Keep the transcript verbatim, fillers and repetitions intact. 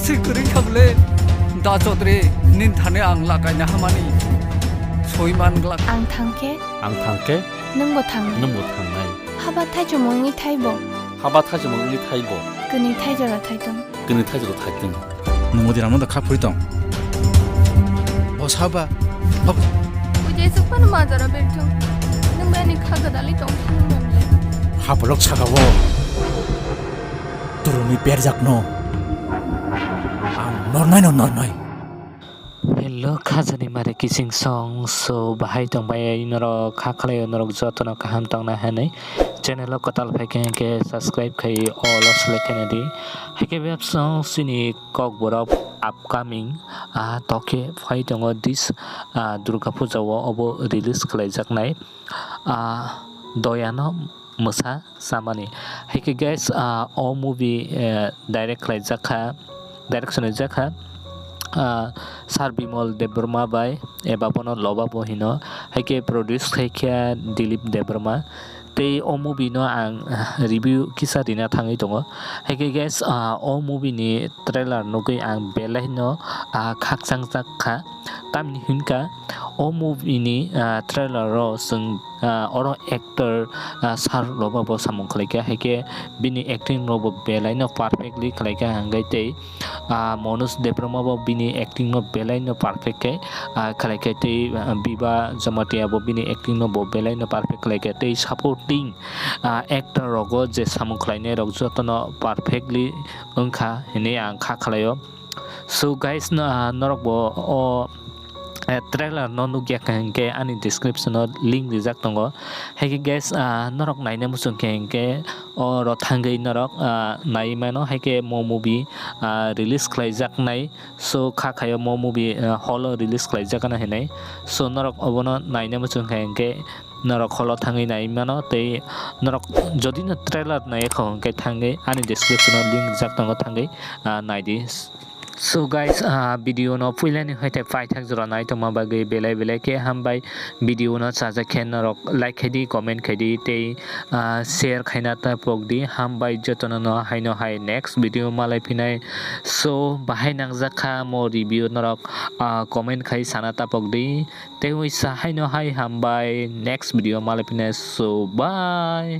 Sik kwrwi kha bwle. Da Chaudhary, nin thani ang lakaina hamani soi man glak. Ang thangkhe, Ang thangkhe, nwngbo thangnai. Nwngbo thangnai. Haba thaichomung wngwi thaibo. Haba thaichomung wngwi thaibo. Kwnwi thaijora thaitong. Kwnwi thaijora thaitong. Nwng odi ramo da kha phuri tong. Bo saba. Ujai sukpan majara berthung. Nwng bani kha gadali tong thang bemle. Kha bolok saka wo. Turuni perjakno. Ang nornai no nornai. Hello, khajani mare kising song. So, bahai tong bai norok kha khlai norok jotono kaham tongna hinwi channel o kwtal phai khe, khe subscribe khai all o select khaina di. Haikhe bebsong chini Kokborok upcoming, ah, tokhe phai tongo this, ah, Durga Puja o obo release khlai jaknai, ah, Doyano Mwsa Samani. Haikhe guys, ah, o movie, eh, direct khlai jakha, direction jakha, ah, Sir Bimal Debbarma bai, eba bono Loba bo hino. Haikhe produce khaikha Dilip Debbarma. Tei o movie no ang, ah, review kisa rina thangwi tongo. Haikhe guys, ah, o movie ni trailer nugwi ang belai no, ah, khakchang jak kha. Tamni hinkha o movie ni, ah, trailer o chwng, ah, oro actor, ah, Sir Loba bo samung khlaikha. Haikhe bini acting rok bo belai no perfectly khlaikha hwnkhe tei ah, Manoj Debbarma bo bini acting no belai no perfect khe, ah, khlai khe tei, ah, Biba Jamatia bo bini acting no bo belai no perfect khlai khe tei supporting, ah, actor rogo je samung khlainai rok jotono perfectly wngkha hinwi ang kha khlaio. So guys, no, ah, norok bo o eh, trailer no nukya kha hinkhe ani description o link rijak tongo. Haikhe guys, ah, norok naina muchung khe hinkhe oro thangwi norok, ah, nai mano, haikhe mo movie, ah, release khlai jaknai. So kha khaio mo movie, ah, hall o release khlai jakna hinwi. So norok obono naina muchung kha hinkhe norok hall o thangwi nai mano, tei norok jodi no trailer nai kha hinkhe thangwi ani description o link rijak tongo, thangwi, ah, naidi. So guys, ah, video no puilani hai tei paithak jora nai tongma bagwi belai belai khe hambai. Video no chajak khe norok like khai di, comment khai di tei, ah, share khaina ta pok di. Hambai jotono no haino hai next video malai phinai. So bahai nangjak kha mo review, norok, ah, comment khai sana ta pok di. Tei uisa haino hai hambai, next video malai phinai. So bye.